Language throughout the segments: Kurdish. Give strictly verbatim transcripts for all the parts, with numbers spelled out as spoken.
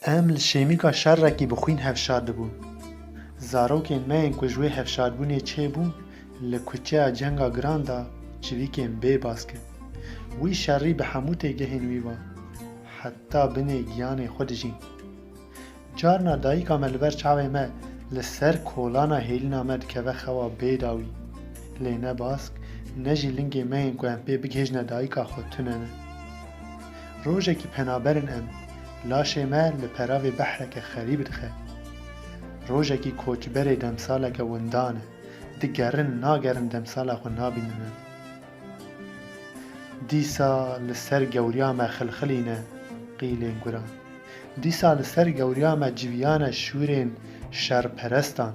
Em li şêmîka şerekî bi xwîn hevşa dibûn. Zarokên me yên ku ji wê hevşadbûnê çêbûn, li kuçeya cenga giran de çivîkên bê bask in. Wî şerî bi hemû têgehên wî va, heta binê giyanê xwe dijîn. Carna dayika me li ber çavê me li ser kolana hêlîna me dikeve xewa bêdawî. Lê ne bask, ne jî lingê me yên ku em pê bigihêjine dayika xwe tune ne. Rojekî penaber in em, laşê me li peravê behreke xerîb dixe. Rojekî koçberê demsaleke windan e, digerin nagerin demsala xwe nabînin em. Dîsa li ser gewriya me xilxilîne qîlên guran. Dîsa li ser gewriya me civiyane şûrên şerperestan.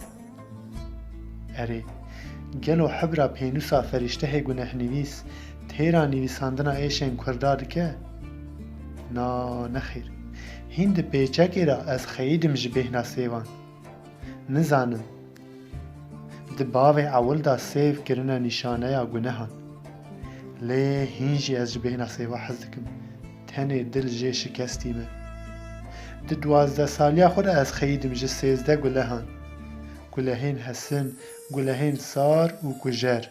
Erê, gelo hibra pênûsa ferîştehê gunehnivîs têra nivîsandina êşên Kurda dike? Na, nexêr. Hîn di pêçekê de ez xeyîdim ji bêhna sêvan. Nizanim. Di bavê ewil de sêv kirine nîşaneya gunehan. Lê hîn jî ez ji bêhna sêva hez dikim. Tenê dil jê şikestî me. Di duwazdeh saliya xwe de ez xeyîdim ji sêzdeh gulehan. Gulehên hesin, gulehên sar û kujer.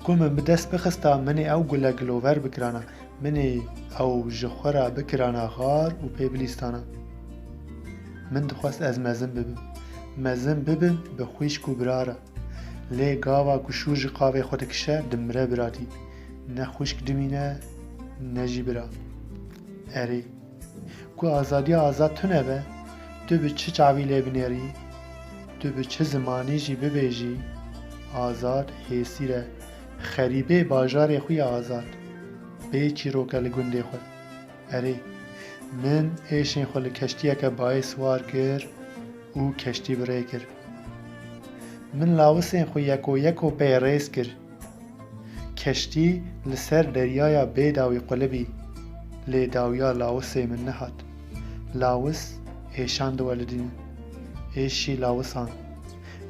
Ku min bi dest bixista, min ê ew gule gilover bikirana, min ê ew ji xwe re bikirana xar û pê bilîstana. Min dixwest ez mezin bibim. Mezin bibim bi xwîşk û bira re. Lê gava ku şûr ji qavê xwe dikişe, dimire biratî. Ne xwişk dimîne, ne jî bira. Erê. Ku azadiya azad tune be, tu bi çi çavî lê binêrî? Tu bi çi zimanî jî bibêjî, azad hêsîr e. Xerîbê bajarê xwe ye azad. Bê çîroke li gundê xwe. Erê, min êşên xwe li keştiyeke bayê siwar kir û keştî bi rê kir. Min lawisên xwe yeko yeko pê rêz kir. Keştî li ser deryaya bêdawî qulibî, lê dawiya lawisê min nehat. Lawis êşan diwelidîne. Êş jî lawisan.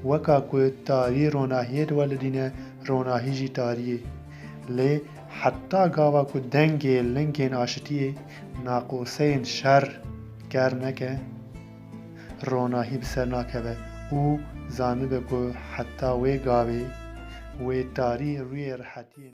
Weka ku tarî ronahiyê diwelidîne, ronahî jî tariyê. Lê heta gava ku dengê lingên aşitiyê, naqoseyên şer ker neke, ronahî bi ser nakeve û zanibe ku heta wê gavê wê tarî rûyê rihetiyê